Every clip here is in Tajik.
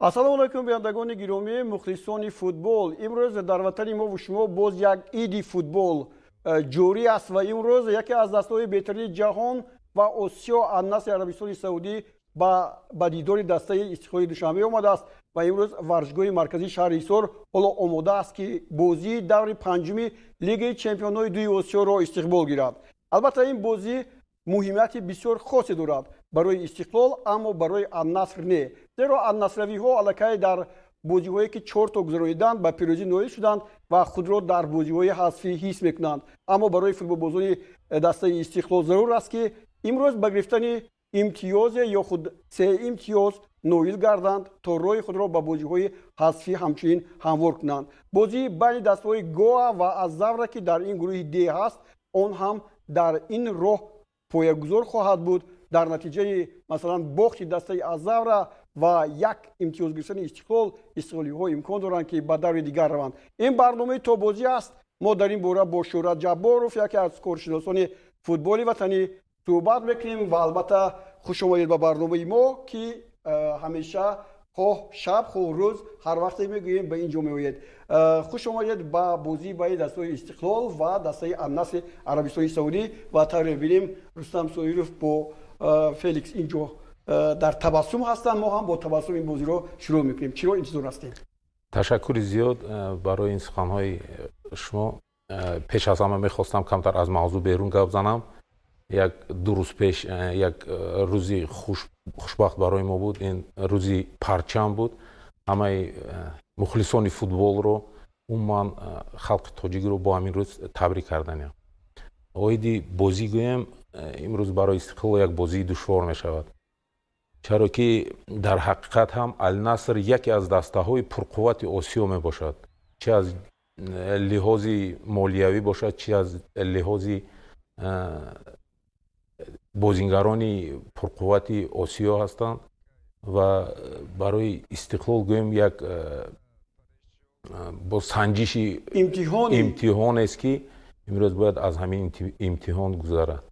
Ассалому алайкум, бинандагони гиромӣ, мухлисони футбол. Имрӯз дар ватани мо шумо боз як иди футбол ҷорӣ аст ва имрӯз яке аз дастаҳои беҳтарини ҷаҳон ва Осиё, Аннасри Арабистони Саудӣ, ба дидори дастаи Истиқлоли Душанбе омадааст ва имрӯз варзишгоҳи марказии шаҳри Ҳисор ҳоло омода аст, ки бозии даври панҷуми Лигаи чемпионҳои дуи Осиёро истиқбол гирад. Албатта, ин бозӣ муҳимияти бисёр хосе дорад барои Истиқлол, аммо барои Аннаср не, зеро аннасравиҳо аллакай дар бозиҳое, ки чорто гузарониданд, ба пирӯзӣ ноил шуданд ва худро дар бозиҳои ҳазфӣ ҳис мекунанд. Аммо барои футболбозони дастаи Истиқлол зарур аст, ки имрӯз ба гирифтани имтиёзе ё худ се имтиёз ноил гарданд, то роҳи худро ба бозиҳои ҳазфӣ ҳамчунин ҳамвор кунанд. Бозии байни дастаҳои Гоа ва Аззавра, ки дар ин гурӯҳи Д ҳаст, он ҳам дар ин роҳ поягузор хоҳад буд. Дар натиҷаи, масалан, бохти дастаи Аззавра ва як имтиёз гирифтани Истиқлол, истиқлолиҳо имкон доранд, ки ба даври дигар раванд. Ин барномаи Тобозӣ аст. Мо дар ин бора бо Шӯҳрат Ҷабборов, яке аз коршиносони футболи ватанӣ, суҳбат мекунем. Ва албатта, хуш омадед ба барномаи мо, ки ҳамеша, хоҳ шаб, хоҳ рӯз, ҳар вақте мегӯем, ба ин ҷо меоед. Хуш омадед ба бозии байни дастаҳои Истиқлол ва дастаи Аннасри Арабистони Саудӣ. Ва тавре мебинем, Рустам Соиров бо Феликс ин ҷо дар табассум ҳастанд. Мо ҳам бо табассум ин бозиро шурӯъ мекунем. Чиро интизор ҳастем? Ташаккури зиёд барои ин суханҳои шумо. Пеш аз ҳама мехостам камтар аз мавзӯъ берун гап занам. Як ду рӯз пеш як рӯзи хушбахт барои мо буд. Ин рӯзи парчам буд. Ҳамаи мухлисони футболро, умуман халқи тоҷикро бо ҳамин рӯз табрик карданем. Оиди бозӣ гӯем, имрӯз барои Истиқлол як бозии душвор мешавад, чаро ки дар ҳақиқат ҳам Алнаср яке аз дастаҳои пурқуввати Осиё мебошад, чи аз лиҳози молиявӣ бошад, чи аз лиҳози бозингарони пурқуввати Осиё ҳастанд. Ва барои Истиқлол гӯем, як бо санҷиши имтиҳонест, ки имрӯз бояд аз ҳамин имтиҳон гузарад.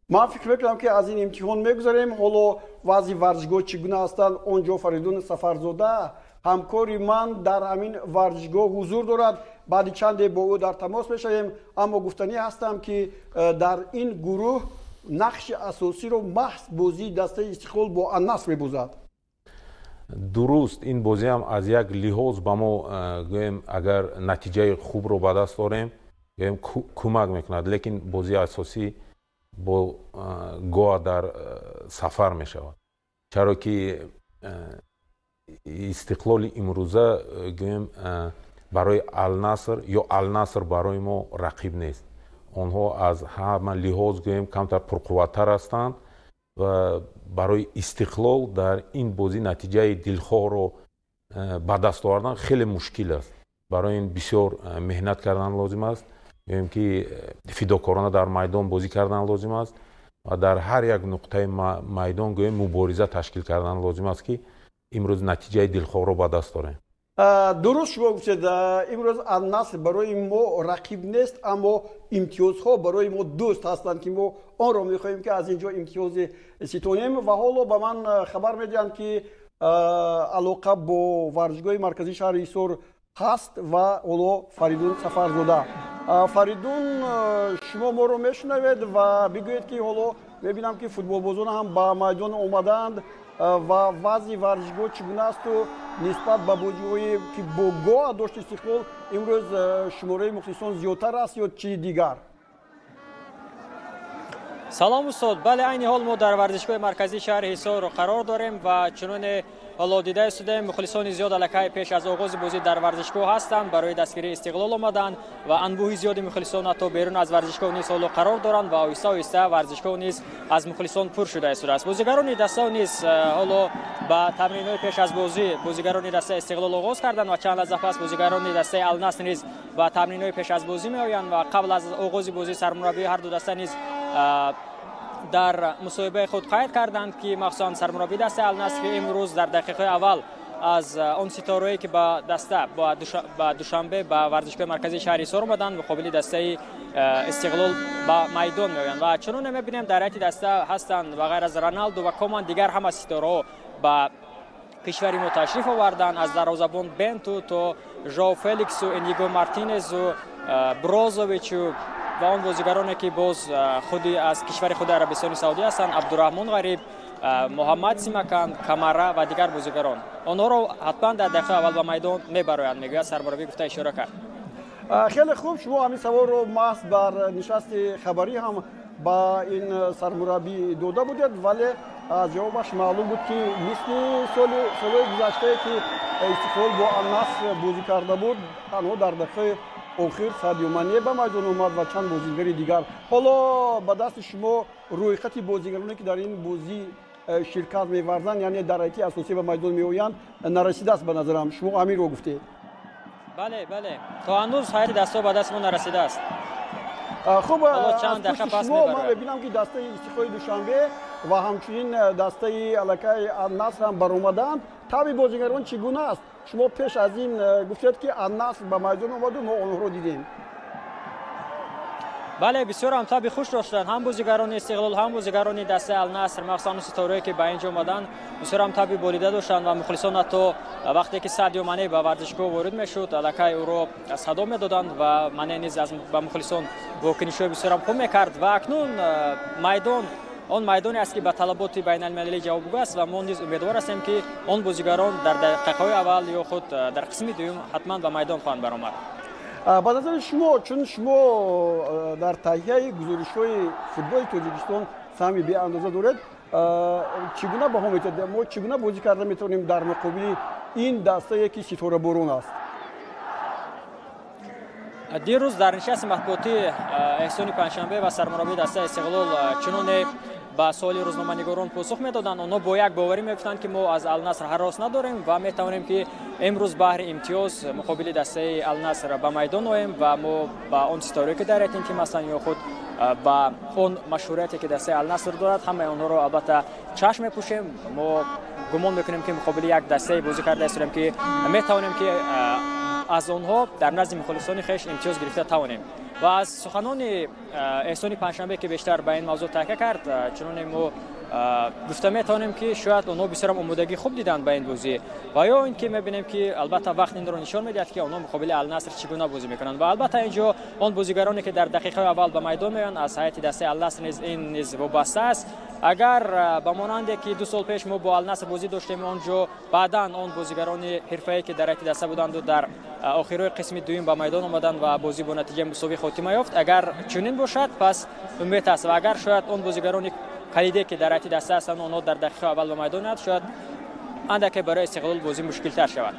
Ман фикр мекунам, ки аз ин имтиҳон мегузарем. Ҳоло вазъи варзишгоҳ чӣ гуна ҳастанд? Он ҷо Фаридун Сафарзода, ҳамкори ман, дар ҳамин варзишгоҳ ҳузур дорад. Баъди чанде бо ӯ дар тамос мешавем. Аммо гуфтанӣ ҳастам, ки дар ин гурӯҳ нақши асосиро маҳз бозии дастаи Истиқлол бо Аннаср мебозад. Дуруст, ин бозиам аз як лиҳоз ба мо, гӯем, агар натиҷаи хубро ба даст орем, гӯем, кӯмак мекунад, лекин бозии асосӣ бо Гоа дар сафар мешавад, чаро ки Истиқлоли имрӯза, гӯем, барои Алнаср ё Алнаср барои мо рақиб нест. Онҳо аз ҳама лиҳоз, гӯем, камтар пурқувваттар ҳастанд ва барои Истиқлол дар ин бозӣ натиҷаи дилхоҳро ба даст овардан хеле мушкил аст. Барои ин бисёр меҳнат кардан лозим аст, гӯем ки фидокорона дар майдон бозӣ кардан лозим аст ва дар ҳар як нуқтаи майдон, гӯем, мубориза ташкил кардан лозим аст, ки имрӯз натиҷаи дилхоҳро ба даст орем. Дуруст шумо гуфтед, имрӯз Аннаср барои мо рақиб нест, аммо имтиёзҳо барои мо дӯст ҳастанд, ки мо онро мехоҳем, ки аз ин ҷо имтиёзи ситонем. Ва ҳоло ба ман хабар медиҳанд, ки алоқа бо варзишгоҳи марказии шаҳри Ҳисор ҳаст ва ҳоло Фаридун Сафарзода. Фаридун, шумо моро мешунавед? Ва бигӯед, ки ҳоло мебинам, ки футболбозон ҳам ба майдон омадаанд ва вазъи варзишгоҳ чӣ гуна асту нисбат ба бозиҳое, ки бо Гоа дошт Истиқлол, имрӯз шумораи мухлисон зиёдтар аст ё чи дигар? Салом, устод. Бале, айни ҳол мо дар варзишгоҳи марказии шаҳри Ҳисор қарор дорем ва чуноне ҳоло дида истодаем, мухлисони зиёд аллакай пеш аз оғози бозӣ дар варзишгоҳ ҳастанд, барои дастгирии Истиқлол омаданд ва анбӯҳи зиёди мухлисон ҳатто берун аз варзишгоҳ низ ҳоло қарор доранд ва оҳиста оҳиста варзишгоҳ низ аз мухлисон пур шуда истодааст. Бозигарони дастаҳо низ ҳоло ба тамринҳои пеш аз бозӣ бозигарони дастаи Истиқлол оғоз карданд ва чанд лаҳза пас бозигарони дастаи Алнаср низ ба тамринҳои пеш аз бозӣ меоянд. Ва қабл аз оғози бозӣ сармураббии ҳар ду даста низ дар мусоҳибаи худ қайд карданд, ки махсусан сармураббии дастаи Алнаср, ки имрӯз дар дақиқаҳои аввал аз он ситораое, ки ба даста ба Душанбе, ба варзишгоҳи марказии шаҳри Ҳисор омаданд, муқобили дастаи Истиқлол ба майдон меоянд. Ва чуноне мебинем, дар ҳайати даста ҳастанд ба ғайр аз Роналду ва Коман дигар ҳама ситораҳо ба Кишвари мо ташриф оварданд, аз дарвозабон Бенту то Жоао Феликсу, Иниго Мартинезу, Брозовичу ва он бозигароне, ки боз худи аз кишвари худи Арабистони Саудӣ ҳастанд: Абдураҳмон Ғариб, Муҳаммад Симакан, Камара ва дигар бозигарон. Онҳоро ҳатман дар дақиқаи аввал ба майдон мебароянд, мегӯяд сармураббӣ, гуфта ишора кард. Хеле хуб, шумо ҳамин саволро маҳз бар нишасти хабарӣ ҳам ба ин сармураббӣ дода будед, вале аз ҷавобаш маълум буд, ки мисли солҳои гузаштае, ки Истиқлол бо Алнаср бозӣ карда буд, танҳо дар дақиқаи охир Садио Мане ба майдон омад ва чанд бозигари дигар. Ҳоло ба дасти шумо рӯйхати бозигароне, ки дар ин бозӣ ширкат меварзанд, яъне дар ҳайати асосӣ ба майдон меоянд, нарасидааст. Ба назарам, шумо ҳаминро гуфтед. Бале, то ҳанӯз ҳайати дастаҳо ба дасти мо нарасидааст. Хуб, шумо ман мебинам, ки дастаи Истиқлоли Душанбе ва ҳамчунин дастаи аллакай Аннаср ҳам баромадаанд. Табъи бозигарон чӣ гуна аст? Шумо пеш аз ин гуфтед, ки Аннаср ба майдон омаду мо онҳоро дидем. Бале, бисёр ҳам табъи хуш доштанд, ҳам бозигарони Истиқлол, ҳам бозигарони дастаи Алнаср, махсусан ситорае, ки ба ин ҷо омаданд, бисёр ҳам табъи болида доштанд. Ва мухлисон ҳатто вақте ки Садио Мане ба варзишгоҳ ворид мешуд, аллакай ӯро садо медоданд ва Мане низ ба мухлисон вокунишҳои бисёр ҳам хуб мекард. Ва акнун майдон он майдоне аст, ки ба талаботи байналмилалӣ ҷавобгӯ аст, ва мо низ умедвор ҳастем, ки он бозигарон дар дақиқаҳои аввал ё худ дар қисми дуюм ҳатман ба майдон хоҳанд баромад. Ба назари шумо, чун шумо дар таҳияи гузоришҳои футболи Тоҷикистон саҳми беандоза доред, чӣ гуна баҳо метиҳед? Мо чӣ гуна бозӣ карда метавонем дар муқобили ин дастае, ки ситораборон аст? Дирӯз дар нишасти матбуотӣ Эҳсони Панҷшанбе ва сармураббии дастаи Истиқлол чуноне ба суоли рӯзноманигорон посух медоданд, онҳо бо як боварӣ мегуфтанд, ки мо аз Алнаср ҳарос надорем ва метавонем, ки имрӯз баҳри имтиёз муқобили дастаи Алнаср ба майдон оем ва мо ба он ситорае, ки дар ин тим ҳастанд, ё худ ба он машҳурияте, ки дастаи Алнаср дорад, ҳамаи онҳоро албатта чашм мепӯшем. Мо гумон мекунем, ки муқобили як дастае бозӣ карда истодем, ки метавонем, ки аз онҳо дар назди мухолисони хеш имтиёз гирифта тавонем. Ва аз суханони Эҳсони Панҷшанбе, ки бештар ба ин мавзӯъ такя кард, чуноне мо гуфта метавонем, ки шояд онҳо бисёрам омодагӣ хуб диданд ба ин бозӣ ва ё ин ки мебинем, ки албатта вақт инро нишон медиҳад, ки онҳо муқобили Алнаср чӣ гуна бозӣ мекунанд. Ва албатта ин ҷо он бозигароне, ки дар дақиқаи аввал ба майдон меоянд аз ҳайати дастаи Алнаср низ, ин низ вобаста аст. Агар ба монанде ки 2 сол пеш мо бо Алнаср бозӣ доштем, он ҷо баъдан он бозигарони ҳирфае, ки дар ҳайати даста буданду, дар охирои қисми дуюм ба майдон омаданд ва бозӣ бо натиҷаи мусовӣ хотима ёфт, агар чунин бошад, пас умед аст. Ва агар шояд он бозигарони калиде, ки дар ҳайати даста ҳастанд, онҳо дар дақиқаи аввал ба майдон ояд, шояд андаке барои Истиқлол бозӣ мушкилтар шавад.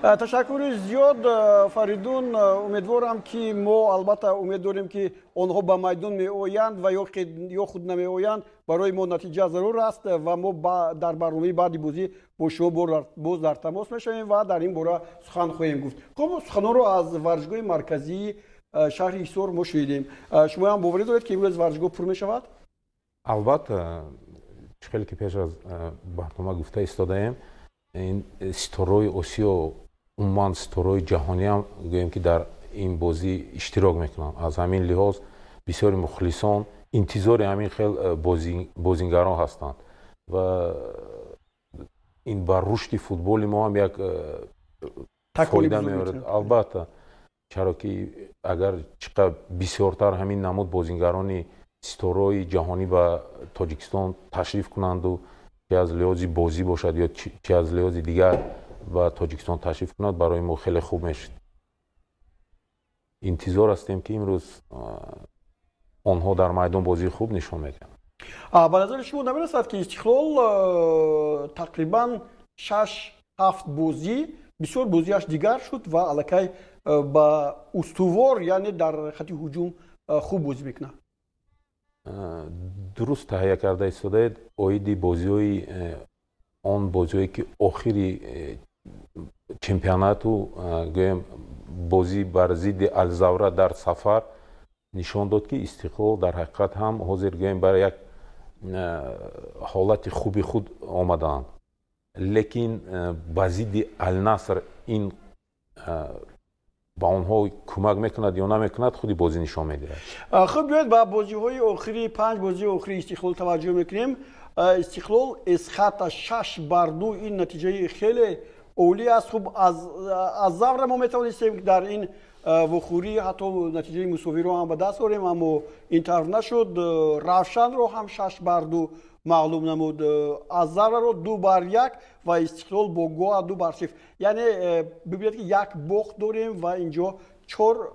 Ташаккури зиёд, Фаридун. Умедворам, ки мо албатта умед дорем, ки онҳо ба майдон меоянд ва ё худ намеоянд, барои мо натиҷа зарур аст ва мо дар барномаи баъди бозӣ бо шумо боз дар тамос мешавем ва дар ин бора сухан хоҳем гуфт. Хуб, суханонро аз варзишгоҳи марказии шаҳри Ҳисор мо шунидем. Шумоам боварӣ доред, ки имрӯз варзишгоҳ пур мешавад? Албатта, чӣ хеле ки пеш аз барнома гуфта истодаем, ин ситораҳои Осиё, умуман ситораҳои ҷаҳониам гӯем, ки дар ин бозӣ иштирок мекунанд. Аз ҳамин лиҳоз бисёри мухлисон интизори ҳамин хел бозингарон ҳастанд ва ин ба рушди футболи мо ҳам як фоида меорад, албатта, чаро ки агар чӣ қадр бисёртар ҳамин намуд бозингарони ситораҳои ҷаҳонӣ ба Тоҷикистон ташриф кунанду, чи аз лиҳози бозӣ бошад ё чи аз лиҳози дигар, ба Тоҷикистон ташриф кунад, барои мо хеле хуб мешуд. Интизор ҳастем, ки имрӯз онҳо дар майдон бозии хуб нишон медиҳанд. Ба назари шумо намерасад, ки Истиқлол тақрибан шаш ҳафт бозӣ бисёр бозиаш дигар шуд ва аллакай ба устувор, яъне дар хати ҳуҷум хуб бозӣ мекунад? Дуруст таҳия карда истодаед. Оиди бозиҳои, он бозиҳое, ки охири чемпионату, гӯем, бозӣ бар зидди Алзавра дар сафар нишон дод, ки Истиқлол дар ҳақиқат ҳам ҳозир, гӯем, бар як ҳолати хуби худ омадаанд. Лекин ба зидди Алнаср ин ба онҳо кӯмак мекунад ё намекунад, худи бозӣ нишон медиҳад. Хуб, биёед ба бозиҳои охири, панҷ бозии охири Истиқлол таваҷҷӯҳ мекунем. Истиқлол Эсхата 6-2. Ин натиҷаи хеле олӣ аст. Хуб, аз Завра мо метавонистем дар ин вохӯрӣ ҳатто натиҷаи мусовиро ҳам ба даст орем, аммо ин тавр нашуд. Равшанро ҳам 6-2 мағлуб намуд, аз Завраро 2-1 ва Истиқлол бо Гоа 2-0. Яъне бибинед, ки як бохт дорем ва инҷо чор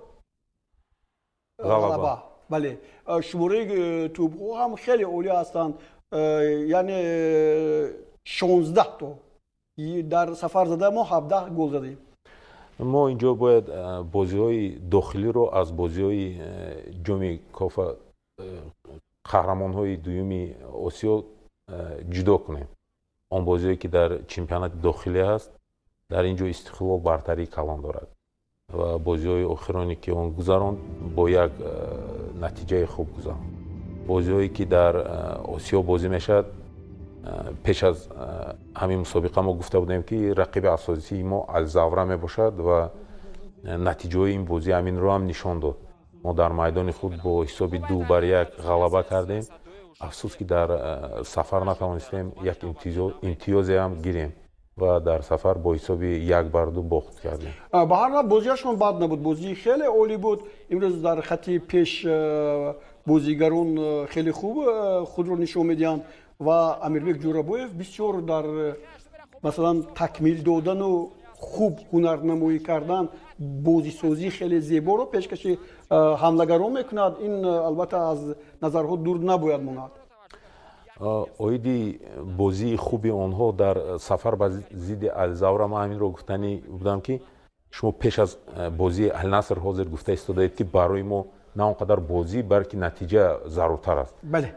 ғалаба. Бале, шумораи тӯбҳо ҳам хеле олӣ ҳастанд, яъне 16 то дар сафар зада, мо 17 гол задем. Мо инҷо бояд бозиҳои дохилиро аз бозиҳои ҷоми Кофа, қаҳрамонҳои дуюми Осиё ҷудо кунем. Он бозиҳое, ки дар чемпионати дохилӣ ҳаст, дар ин ҷо Истиқлол бартарии калон дорад ва бозиҳои охироне, ки он гузаронд, бо як натиҷаи хуб гузаронд. Бозиҳое, ки дар Осиё бозӣ мешавад, пеш аз ҳамин мусобиқа мо гуфта будем, ки рақиби асосии мо Алзавра мебошад ва натиҷаҳои ин бозӣ ҳаминро ҳам нишон дод. Мо дар майдони худ бо ҳисоби 2-1 ғалаба кардем. Афсӯс, ки дар сафар натавонистем як имтиёзе ҳам гирем ва дар сафар бо ҳисоби 1-2 бохт кардем. Ба ҳар ҳол, бозиашон бад набуд, бозии хеле олӣ буд. Имрӯз дар хати пеш бозигарон хеле хуб худро нишон медиҳанд ва Амирбек Ҷӯрабоев бисёр дар, масалан, такмил додану хуб ҳунарнамоӣ кардан, бозисозии хеле зеборо пешкаши ҳамлагарон мекунад. Ин албатта аз назарҳо дур набояд монад. Оиди бозии хуби онҳо дар сафар ба зидди Алзавра ман ҳаминро гуфтанӣ будам, ки шумо пеш аз бозии Алнаср ҳозир гуфта истодаед, ки барои мо на он қадар бозӣ, балки натиҷа заруртар аст.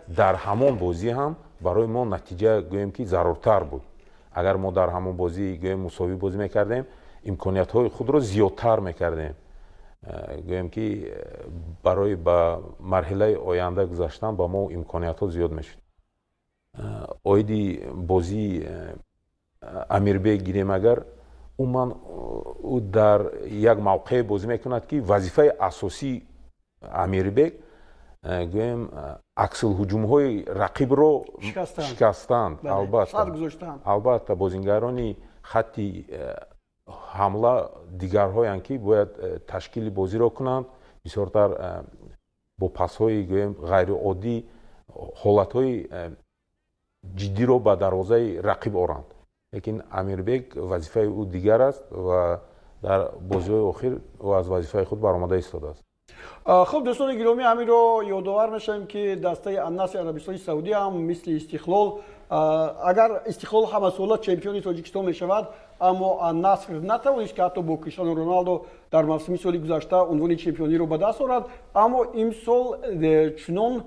Дар ҳамон бозӣ ҳам барои мо натиҷа, гӯем, ки заруртар буд. Агар мо дар ҳамон бозӣ, гӯем, мусовӣ бозӣ мекардем, имкониятҳои худро зиёдтар мекардем, гӯем, ки барои ба марҳилаи оянда гузаштан ба мо имкониятҳо зиёд мешуд. Оиди бозии Амирбек гирем агар, умуман ӯ дар як мавқее бозӣ мекунад, ки вазифаи асосии Амирбек, гӯем, аксулҳуҷумҳои рақибро шикастанд. Албатта, бозингарони хатти ҳамла дигарҳоянд, ки бояд ташкили бозиро кунанд, бисёртар бо пасҳои, гӯем, ғайриоддӣ ҳолатҳои ҷиддиро ба дарвозаи рақиб оранд. Лекин Амирбек вазифаи ӯ дигар аст ва дар бозиҳои охир ӯ аз вазифаи худ баромада истодааст. Хуб, дӯстони гиромӣ, ҳаминро ёдовар мешавем, ки дастаи Аннаси Арабистони Саудӣ ҳам мисли Истиқлол, агар Истиқлол ҳамасола чемпиони Тоҷикистон мешавад, аммо Аннаср натавонист, ки ҳатто бо Криштиану Роналдо дар мавсими соли гузашта унвони чемпиониро ба даст орад. Аммо имсол чунон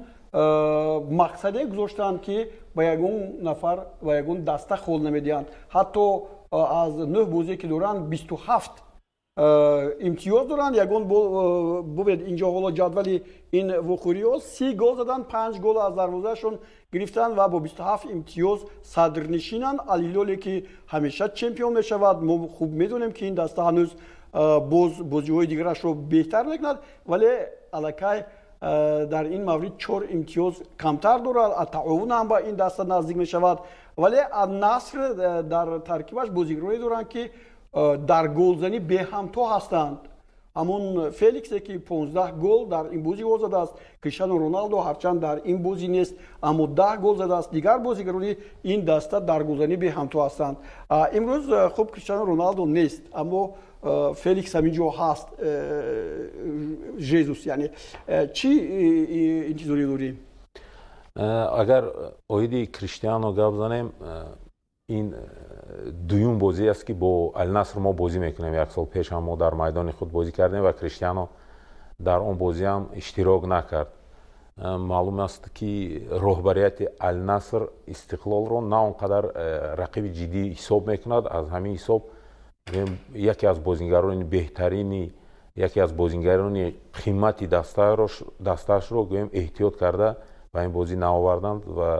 мақсаде гузоштанд, ки ба ягон нафар, ба ягон даста хол намедиҳанд. Ҳатто аз нӯҳ бозие, ки доранд, 27 имтиёз доранд. Ягон, бубинед, инҷо ҳоло ҷадвали ин вохӯриҳо: 30 гол заданд, панҷ гол аз дарвозаашон гирифтанд ва бо 27 имтиёз садрнишинанд. Алҳилоле, ки ҳамеша чемпион мешавад, мо хуб медонем, ки ин даста ҳанӯз боз бозиҳои дигарашро беҳтар мекунад, вале аллакай дар ин маврид чор имтиёз камтар дорад. Таовун ҳам ба ин даста наздик мешавад, вале Наср дар таркибаш бозигароне доранд, ки дар голзанӣ беҳамто ҳастанд. Ҳамон Феликсе, ки 15 гол дар ин бозӣ гол задааст, Криштиану Роналдо ҳарчанд дар ин бозӣ нест, аммо 10 гол задааст. Дигар бозигарони ин даста дар голзанӣ беҳамто ҳастанд. Имрӯз, хуб, Криштиану Роналдо нест, аммо Феликс ҳамин ҷо ҳаст, Жезус. Яъне чӣ интизорӣ дорем? Агар оиди Криштиано гап занем, ин дуюм бозӣ аст, ки бо Алнаср мо бозӣ мекунем. Як сол пеш ҳам мо дар майдони худ бозӣ кардем ва Криштиано дар он бозӣ ҳам иштирок накард. Маълум аст, ки роҳбарияти Алнаср Истиқлолро на он қадар рақиби ҷиддӣ ҳисоб мекунад. Аз ҳамин ҳисоб яке аз бозингарони беҳтарини, яке аз бозингарони қимати дастаашро, гӯем, эҳтиёт карда ба ин бозӣ наоварданд ва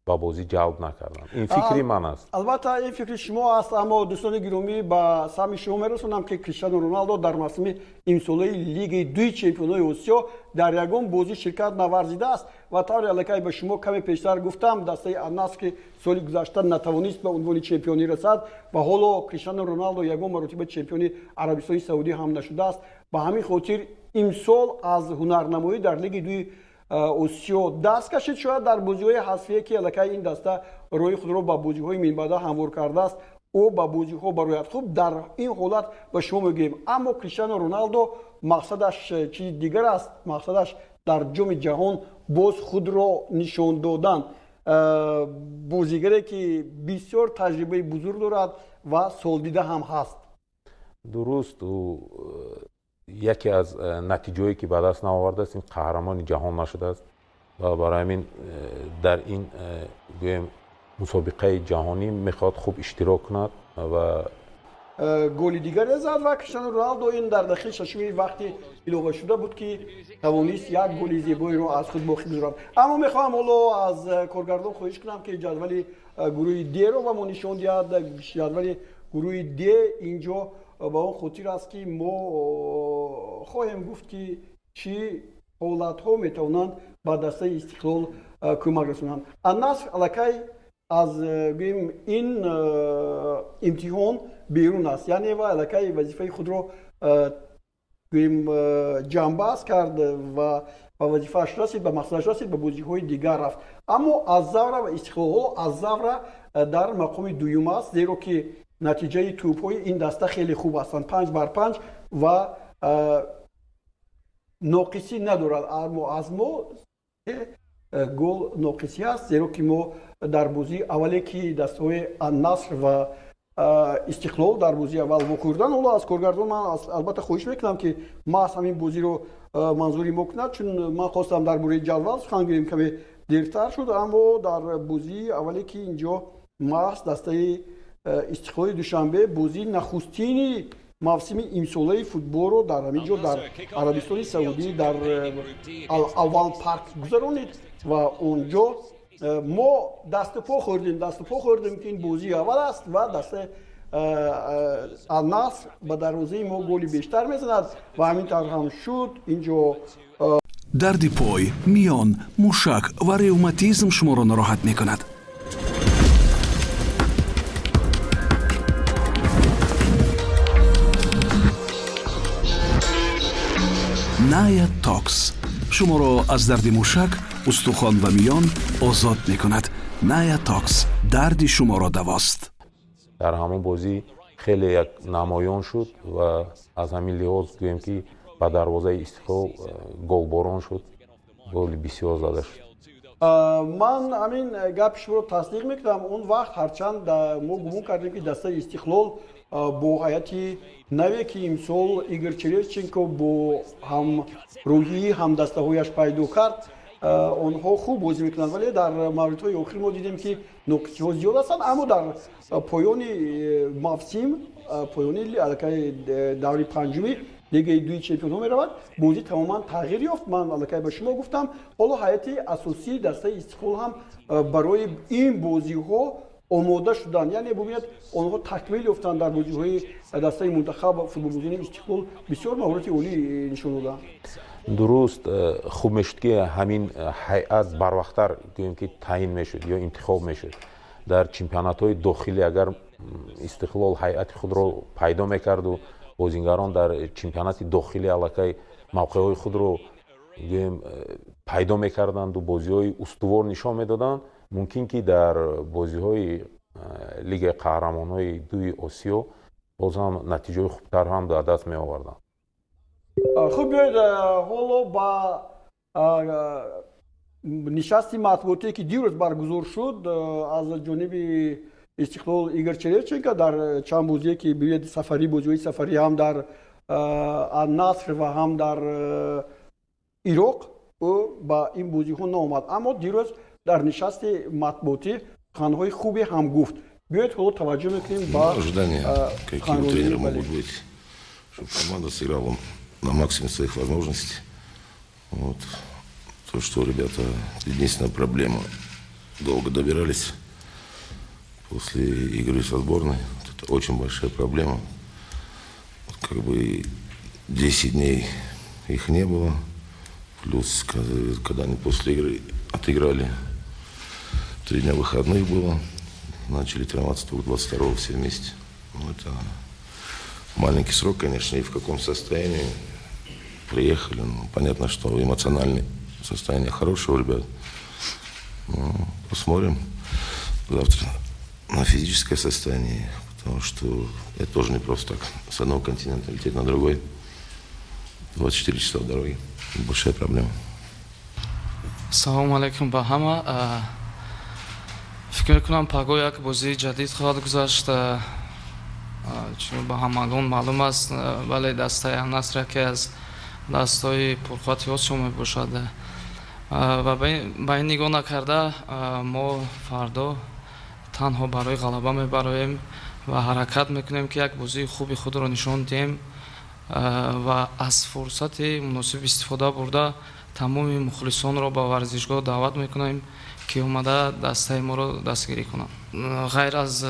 Ба бозӣ ҷалб накарданд. Ин фикри ман аст. Албатта, ин фикри шумо аст, аммо, дӯстони гиромӣ, ба самъи шумо мерасонам, ки Криштиану Роналдо дар мавсими имсолаи Лигаи дуи чемпионои Осиё дар ягон бозӣ ширкат наварзидааст. Ва тавре аллакай ба шумо каме пештар гуфтам, дастаи Аннаср, ки соли гузашта натавонист ба унвони чемпионӣ расад ва ҳоло Криштиану Роналдо ягон маротиба чемпиони Арабистони Саудӣ ҳам нашудааст, ба ҳамин хотир имсол аз ҳунарнамоӣ дар Лигаи дуи Осиё даст кашид. Шояд дар бозиҳои ҳасфие, ки аллакай ин даста роҳи худро ба бозиҳои минбаъда ҳамвор кардааст, ӯ ба бозиҳо барояд. Хуб, дар ин ҳолат ба шумо мегӯем, аммо Криштиану Роналдо мақсадаш чизи дигар аст. Мақсадаш дар Ҷоми ҷаҳон боз худро нишон додан. Бозигаре, ки бисёр таҷрибаи бузург дорад ва солдида ҳам ҳаст. Дуруст, ӯ яке аз натиҷаҳое, ки ба даст наовардааст, ин қаҳрамони ҷаҳон нашудааст ва барои ҳамин дар ин, гӯем, мусобиқаи ҷаҳонӣ мехоҳад хуб иштирок кунад ва Голи дигаре зад ва Криштиану Роналдо ин дар дақиқаи шашуми вақти иловашуда буд, ки тавонист як голи зебоеро аз худ боқӣ гузорад. Аммо мехоҳам ҳоло аз коргардон хоҳиш кунам, ки ҷадвали гурӯҳи Д-ро ба мо нишон диҳад. Ҷадвали гурӯҳи Д инҷо ба он хотир аст, ки мо хоҳем гуфт, ки чӣ ҳолатҳо метавонанд ба дастаи Истиқлол кӯмак расонанд. Аннаср аллакай аз, гӯем, ин имтиҳон берун аст, яъне ва аллакай вазифаи худро, гӯем, ҷамъбаст кард ва ба вазифааш расид, ба мақсадаш расид, ба бозиҳои дигар рафт. Аммо Аззавра ва Истиқлолҳо, Аззавра дар мақоми дуюм аст, зеро ки натиҷаи тӯбҳои ин даста хеле хуб ҳастанд, 5 бар 5, ва ноқисӣ надорад. Аммо аз мо гол ноқисӣ аст, зеро ки мо дар бозии аввале, ки дастаҳои Аннаср ва Истиқлол дар бозии аввал вохӯрданд. Ҳоло аз коргардон ман албатта хоҳиш мекунам, ки маҳз ҳамин бозиро манзури мо кунад, чун ман хостам дар бораи ҷадвал сухан гӯем, каме дертар шуд. Аммо дар бозии аввале, ки инҷо маҳз дастаи Истиқлоли Душанбе бозии нахустини мавсими имсолаи футболро дар ҳамин ҷо, дар Арабистони Саудӣ, дар Алавал Парк гузаронид ва он ҷо мо дасту по хӯрдем, ки ин бозии аввал аст ва дастаи Алнаср ба дарвозаи мо голи бештар мезанад ва ҳамин тавр ҳам шуд инҷо. Дарди пой, миён, мушак ва ревматизм шуморо нороҳат мекунад? Ная Токс шуморо аз дарди мушак, устухон ва миён озод мекунад. Ная Токс дарди шуморо давост. Дар ҳамон бозӣ хеле як намоён шуд ва аз ҳамин лиҳоз гӯем, ки ба дарвозаи Истиқлол голборон шуд, голи бисёр зада шуд. Ман ҳамин гапи шуморо тасдиқ мекунам. Он вақт ҳарчанд мо гумон кардем, ки дастаи Истиқлол бо ҳайати наве, ки имсол Игор Черевченко бо ҳамрӯҳии ҳамдастаҳояш пайдо кард, онҳо хуб бозӣ мекунанд, вале дар мавридҳои охир мо дидем, ки ноқисиҳо зиёд ҳастанд. Аммо дар поёни мавсим, поёни аллакай даври панҷуми Лигаи дуи чемпионҳо меравад, бозӣ тамоман тағйир ёфт. Ман аллакай ба шумо гуфтам, ҳоло ҳайати асосии дастаи Истиқлол ҳам барои ин бозиҳо омода шуданд, яъне бубинед, онҳо такмил ёфтанд. Дар бозиҳои дастаи мунтахаб футболбозони Истиқлол бисёр маҳорати олӣ нишон доданд. Дуруст, хуб мешуд, ки ҳамин ҳайат барвақттар, гӯем, ки таъин мешуд ё интихоб мешуд. Дар чемпионатҳои дохилӣ агар Истиқлол ҳайати худро пайдо мекарду бозингарон дар чемпионати дохилӣ аллакай мавқеъҳои худро, гӯем, пайдо мекарданду бозиҳои устувор нишон медоданд, мумкин ки дар бозиҳои Лигаи қаҳрамонҳои дуи Осиё боз ҳам натиҷаҳои хубтар ҳам ба даст меоварданд. Хуб, биёед ҳоло ба нишасти матбуотие, ки дирӯз баргузор шуд аз ҷониби Истиқлол, Игор Черевченко. Дар чанд бозие, ки бибинед, сафарӣ, бозиҳои сафарӣ ҳам дар Аннаср ва ҳам дар Ироқ ӯ ба ин бозиҳо наомад, аммо дирӯз дар нишасти матбуотӣ суханҳои хубе ҳам гуфт. Биёед, ҳоло таваҷҷӯҳ мекунем ба Ожидания, какие у тренера могут быть, чтобы команда сыграла на максимум своих возможностей. Вот. То, что ребята, единственная проблема, Долго добирались после игры со сборной. Вот это очень большая проблема. Вот как бы 10 дней их не было. Плюс, когда они после игры отыграли, 3 дня выходных было. Начали тренироваться только 22 все вместе. Ну, это маленький срок, конечно, и в каком состоянии приехали. Ну, понятно, что эмоциональное состояние хорошее у ребят. Ну, посмотрим завтра на физическое состояние, потому что это тоже не просто так. С одного континента лететь на другой. 24 часа в дороге. Большая проблема. Салому алайкум ба ҳама. Фикр мекунам, пагоҳ як бозии ҷадид хоҳад гузашт. Чун ба ҳамагон маълум аст, бале, дастаи Алнаср яке аз дастҳои пурқуввати Осиё мебошад ва ба ин нигоҳ накарда, мо фардо танҳо барои ғалаба мебароем ва ҳаракат мекунем, ки як бозии хуби худро нишон диҳем ва аз фурсати муносиб истифода бурда, тамоми мухлисонро ба варзишгоҳ даъват мекунем, ки омада дастаи моро дастгирӣ кунанд. Ғайр аз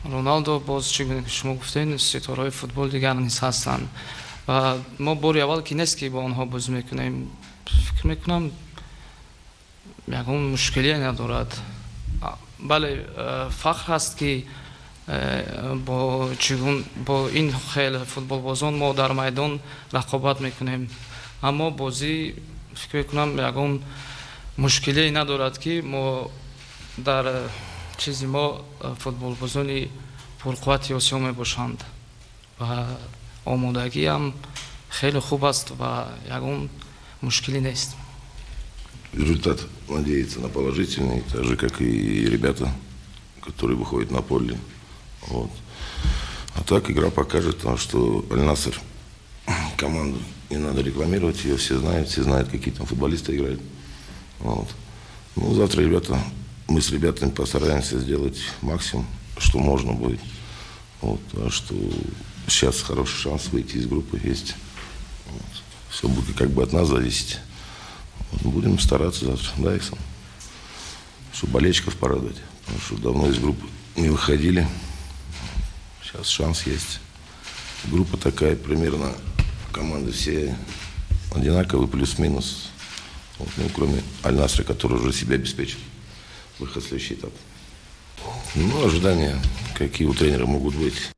Роналдо, боз чӣ гуна ки шумо гуфтед, ситораҳои футбол дигар низ ҳастанд ва мо бори аввал ки нест, ки бо онҳо бозӣ мекунем. Фикр мекунам, ягон мушкилие надорад. Бале, фахр ҳаст, ки бо чигун бо ин хел футболбозон мо дар майдон рақобат мекунем, аммо бозӣ, фикр мекунам, ягон мушкилие надорад, ки мо дар чизи мо футболбозони пурқуввати Осиё мебошанд ва омодагиам хеле хуб аст ва ягон мушкилӣ нест. Результат надеяться на положительный, так же, как и ребята, которые выходят на поле. Вот. А так игра покажет, потому что Аль-Наср команду не надо рекламировать, ее все знают, какие там футболисты играют. Вот. Ну, завтра ребята, мы с ребятами постараемся сделать максимум, что можно будет. Вот, а что сейчас хороший шанс выйти из группы есть. Вот. Все будет как бы от нас зависеть. Вот, будем стараться завтра, да, Ихсон? Чтобы болельщиков порадовать. Потому что давно из группы не выходили. Сейчас шанс есть. Группа такая примерно, команды все одинаковые, плюс-минус. Вот, ну, кроме Аль-Насра, который уже себя обеспечил выход в следующий этап. Ну, ожидания, какие у тренера могут быть.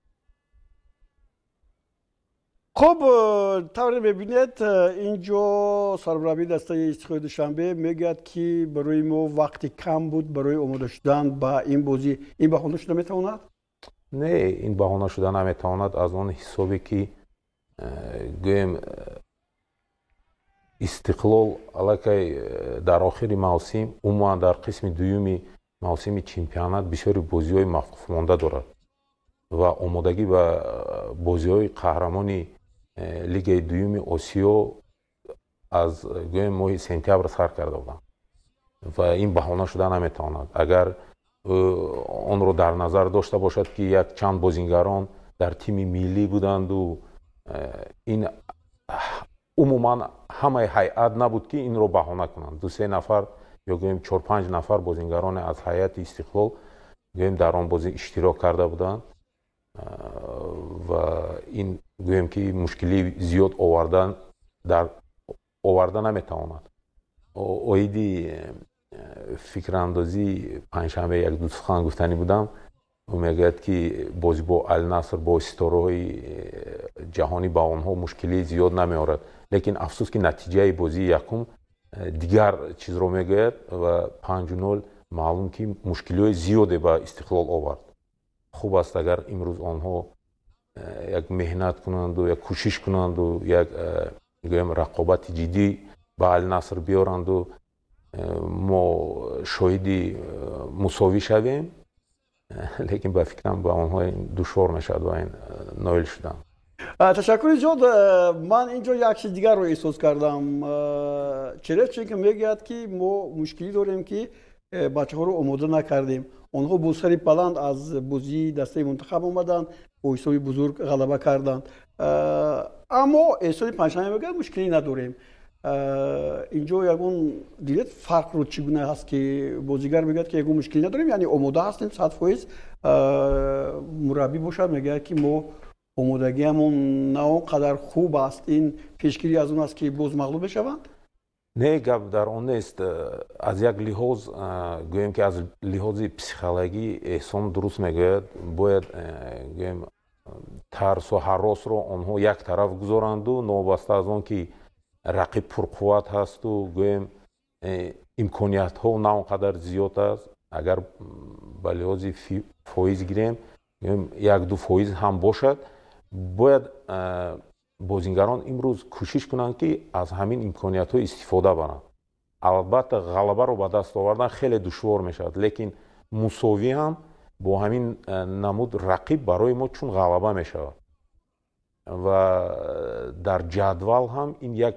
Хуб, тавре мебинед, инҷо сармураббии дастаи Истиқлоли Душанбе мегӯяд, ки барои мо вақти кам буд барои омода шудан ба ин бозӣ. Ин баҳона шуда метавонад? Не, ин баҳона шуда наметавонад, аз он ҳисобе ки гӯем, Истиқлол аллакай дар охири мавсим, умуман дар қисми дуюми мавсими чемпионат бисёри бозиҳои мавқуфмонда дорад ва омодагӣ ба бозиҳои қаҳрамони лигаи дуюми Осиё аз, гӯем, моҳи сентябр сар карда буданд ва ин баҳона шуда наметавонад. Агар онро дар назар дошта бошад, ки як чанд бозингарон дар тими миллӣ буданду ин умуман ҳамаи ҳайат набуд, ки инро баҳона кунанд, ду-се нафар ё гӯем чор-панҷ нафар бозингароне аз ҳайати Истиқлол, гӯем, дар он бозӣ иштирок карда буданд ва ин, гӯем, ки мушкилии зиёд овардан дар оварда наметавонад. Оиди фикрандозии панҷшанбе як ду сухан гуфтанӣ будам. Ӯ мегӯяд, ки бозӣ бо Алнаср, бо ситораҳои ҷаҳонӣ, ба онҳо мушкилии зиёд намеорад, лекин афсӯс, ки натиҷаи бозии якум дигар чизро мегӯяд ва 5-0 маълум, ки мушкилиҳои зиёде ба Истиқлол овард. Хуб аст, агар имрӯз онҳо як меҳнат кунанду як кӯшиш кунанду як, гӯем, рақобати ҷиддӣ ба Алнаср биёранду мо шоҳиди мусовӣ шавем, лекин ба фикрам, ба онҳо душвор мешавад ба ин ноил шудан. Ташаккури зиёд. Ман инҷо як чиз дигарро эҳсос кардам. Черевченко мегӯяд, ки мо мушкилӣ дорем, ки бачаҳоро омода накардем. Онҳо бо сари баланд аз бозии дастаи мунтахаб омаданд, бо ҳисоби бузург ғалаба карданд, аммо эҳсони панҷшанбе мегӯяд, мушкилӣ надорем. Инҷо ягон дидед фарқро, чӣ гуна ҳаст, ки бозигар мегӯяд, ки ягон мушкил надорем, яъне омода ҳастем 100%, мураббӣ бошад, мегӯяд, ки мо омодагиамон на он қадар хуб аст. Ин пешгирӣ аз он аст, ки боз мағлуб мешаванд? Не, гап дар он нест. Аз як лиҳоз гӯем, ки аз лиҳози психологӣ Эҳсон дуруст мегӯяд. Бояд, гӯем, тарсу ҳаросро онҳо як тараф гузоранду, новобаста аз он ки рақиб пурқувват ҳасту, гӯем, имкониятҳо на он қадар зиёд аст, агар ба лиҳози фоиз гирем, 1-2% ҳам бошад, бояд бозингарон имрӯз кӯшиш кунанд, ки аз ҳамин имкониятҳо истифода баранд. Албатта, ғалабаро ба даст овардан хеле душвор мешавад, лекин мусовӣ ҳам бо ҳамин намуд рақиб барои мо чун ғалаба мешавад ва дар ҷадвал ҳам ин як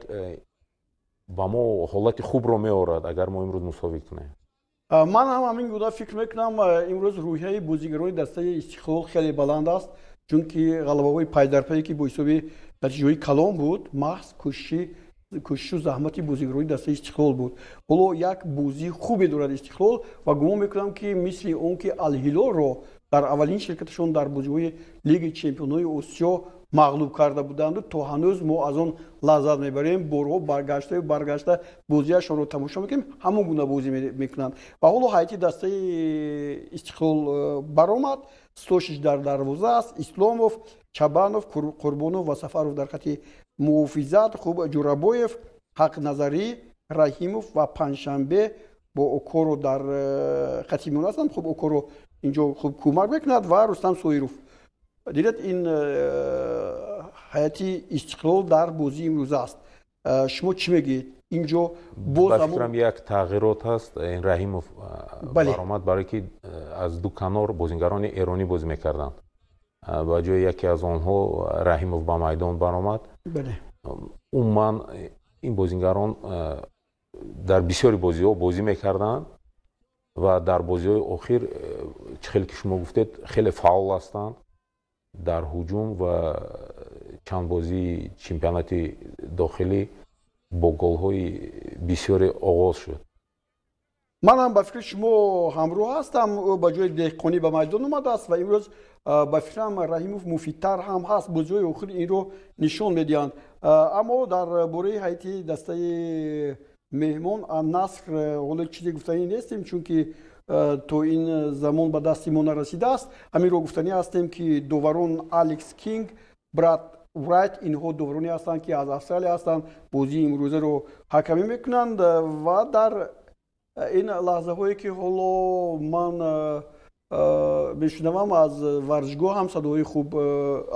ба мо ҳолати хубро меорад, агар мо имрӯз мусовӣ кунем. Ман ҳам ҳамин гуна фикр мекунам. Имрӯз рӯҳияи бозигарони дастаи Истиқлол хеле баланд аст, чунки ғалабаҳои пайдарпае, ки бо ҳисоби натиҷаҳои калон буд, маҳз кӯшишу заҳмати бозигарони дастаи Истиқлол буд. Ҳоло як бозии хубе дорад Истиқлол ва гумон мекунам, ки мисли он ки Алҳилолро дар аввалин ширкаташон дар бозиҳои Лигаи чемпионҳои Осиё мағлуб карда буданду, то ҳанӯз мо аз он лаззат мебарем, борҳо баргаштаю баргашта бозиашонро тамошо мекунем, ҳамон гуна бозӣ мекунанд. Ва ҳоло ҳайати дастаи Истиқлол баромад. Стошич дар дарвоза аст, Исломов, Чабанов, Қурбонов ва Сафаров дар хати муҳофизат. Хуб, Ҷурабоев, Ҳақназарӣ, Раҳимов ва Панҷшанбе бо Окоро дар хати миёна ҳастанд. Хуб, Окоро инҷо хуб кӯмак мекунад ва Рустам Соиров. Дидед, ин ҳайати Истиқлол дар бозии имрӯза аст. Шумо чӣ мегӯед инҷо? Боз фикрам, як тағйирот ҳаст. Ин Раҳимов баромад, барое ки аз ду канор бозингарони эронӣ бозӣ мекарданд, ба ҷои яке аз онҳо Раҳимов ба майдон баромад. Умуман, ин бозингарон дар бисёри бозиҳо бозӣ мекарданд ва дар бозиҳои охир, чӣ хеле ки шумо гуфтед, хеле фаъол ҳастанд дар ҳуҷум ва чанд бозии чемпионати дохилӣ бо голҳои бисёре оғоз шуд. Ман ҳам ба фикри шумо ҳамроҳ ҳастам. Ӯ ба ҷои Деҳқонӣ ба майдон омадааст ва имрӯз ба фикрам, Раҳимов муфидтар ҳам ҳаст, бозиҳои охир инро нишон медиҳанд. Аммо дар бораи ҳайати дастаи меҳмон Наср ҳоло чизе гуфтанӣ нестем, чунки то ин замон ба дасти мо нарасидааст. Ҳаминро гуфтанӣ ҳастем, ки доварон Алекс Кинг, Брат Врайт, инҳо довароне ҳастанд, ки аз Австралия ҳастанд, бозии имрӯзаро ҳакамӣ мекунанд. Ва дар ин лаҳзаҳое, ки ҳоло ман мешунавам, аз варзишгоҳ ҳам садоҳои хуб,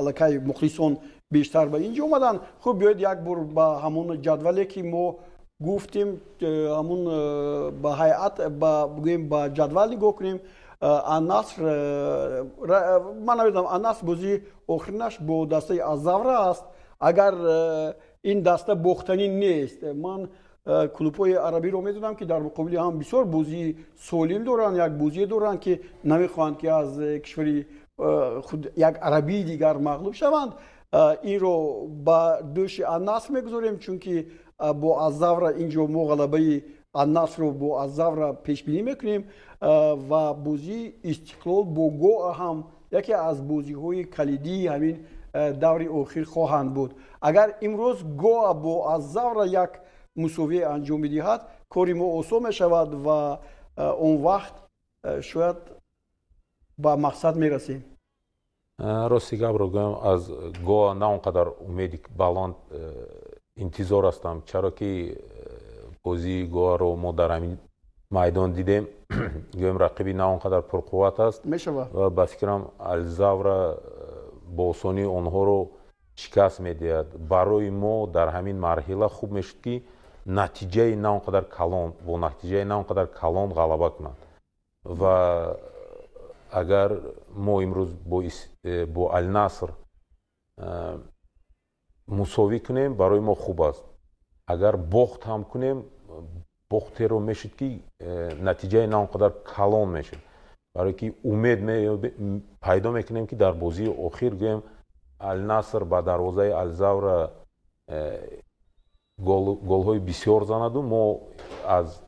аллакай мухлисон бештар ба ин ҷо омаданд. Хуб, биёед як бор ба ҳамон ҷадвале, ки мо гуфтем, ҳамун ба ҳайат, бигӯем, ба ҷадвал нигоҳ кунем. Аннаср, ман намедонам, Аннаср бозии охиринаш бо дастаи Аззавра аст. Агар ин даста бохтанӣ нест, ман клубҳои арабиро медонам, ки дар муқобили ҳам бисёр бозии солим доранд, як бозие доранд, ки намехоҳанд, ки аз кишвари худ як арабии дигар мағлуб шаванд. Инро ба дӯши Аннаср мегузорем, чунки бо Аззавра инҷо мо ғалабаи Аннасрро бо Аззавра пешбинӣ мекунем. Ва бозии Истиқлол бо Гоа ҳам яке аз бозиҳои калидии ҳамин даври охир хоҳанд буд. Агар имрӯз Гоа бо Аззавра як мусовие анҷом бидиҳад, кори мо осон мешавад ва он вақт шояд ба мақсад мерасем. Рости гапро гӯям, аз Гоа на он қадар умеди баланд интизор ҳастам, чаро ки бозии Гоаро мо дар ҳамин майдон дидем. Гӯем, рақиби на он қадар пурқувват аст. Мешавад. Ва ба фикрам, Алзавра бо осонӣ онҳоро шикаст медиҳад. Барои мо дар ҳамин марҳила хуб мешуд, ки натиҷаи на он қадар калон, бо натиҷаи на он қадар калон ғалаба кунанд. Ва агар мо имрӯз бо Алнаср мусовӣ кунем, барои мо хуб аст. Агар бохт ҳам кунем, бохтеро мешуд, ки натиҷаи на он қадар калон мешуд, барое ки умед пайдо мекунем, ки дар бозии охир, гӯем, Алнаср ба дарвозаи Алзавра. Голҳои бисёр занаду мо аз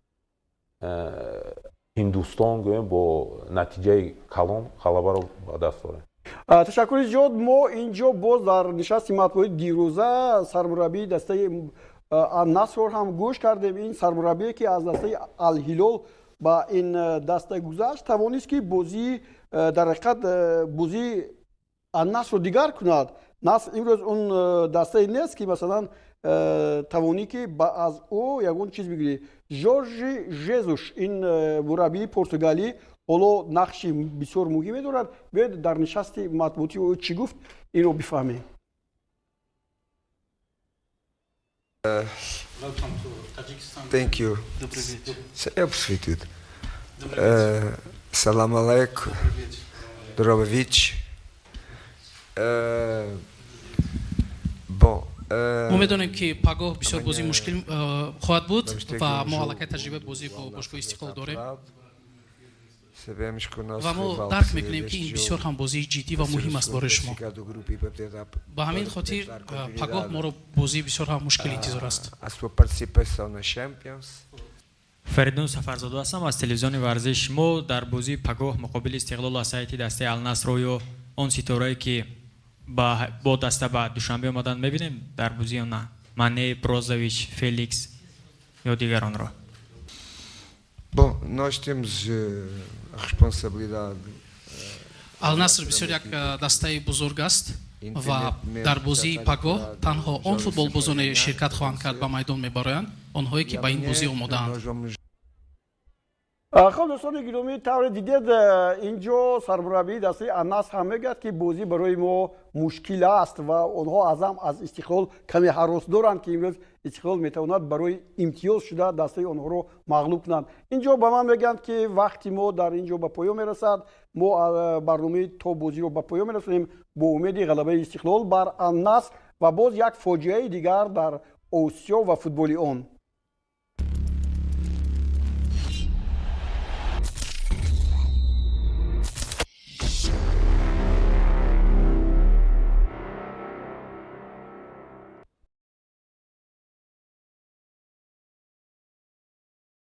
Ҳиндустон гӯем бо натиҷаи калон ғалабаро ба даст орем. Ташаккури зиёд. Мо ин ҷо боз дар нишасти матбуоти дирӯза сармураббии дастаи Аннасрро ҳам гӯш кардем. Ин сармураббие, ки аз дастаи Алҳилол ба ин даста гузашт, тавонист, ки бозии дар ҳақиқат бозии Аннасрро дигар кунад. Наср имрӯз он дастае нест, ки масалан тавонӣ, ки аз ӯ ягон чиз бигирӣ. Жоржи Жезуш, ин мураббии португалӣ, ҳоло нақши бисёр муҳиме дорад. Биёед, дар нишасти матбуотии ӯ чӣ гуфт, инро бифаҳмем. Thank you. Салам алейкум. Добрый Bom, Мо медонем, ки пагоҳ бисёр бозии мушкил хоҳад буд ва мо аллакай таҷрибаи бозӣ бо бошгоҳи Истиқлол дорем ва мо дарк мекунем, ки ин бисёр ҳам бозии ҷиддӣ ва муҳим аст барои шумо. Ба ҳамин хотир пагоҳ моро бозии бисёр ҳам мушкил интизор аст. Фаридун Сафарзода ҳастам аз телевизиони Варзиш. Мо дар бозии пагоҳ муқобили Истиқлол аз ҳайати дастаи Алнаср оё он ситорае, ки бо даста ба Душанбе омаданд, мебинем дар бозӣ ё на? Мане, Брозович, Феликс ё дигаронро. Bom, nós temos a responsabilidade. Алнаср бисёр як дастаи бузург аст ва дар бозии пагоҳ танҳо он футболбозоне ширкат хоҳанд кард, ба майдон мебароянд, онҳое, ки ба ин бозӣ омодаанд. Хуб, дӯстони гиромӣ, тавре дидед, ин ҷо сармураббии дастаи Аннаср ҳам мегӯяд, ки бозӣ барои мо мушкил аст ва онҳо азам аз Истиқлол каме ҳарос доранд, ки имрӯз Истиқлол метавонад барои имтиёз шуда дастаи онҳоро мағлуб кунанд. Ин ҷо ба ман мегӯянд, ки вақти мо дар ин ҷо ба поён мерасад. Мо барномаи То бозиро ба поён мерасонем бо умеди ғалабаи Истиқлол бар Аннаср ва боз як фоҷиаи дигар дар Осиё ва футболи он.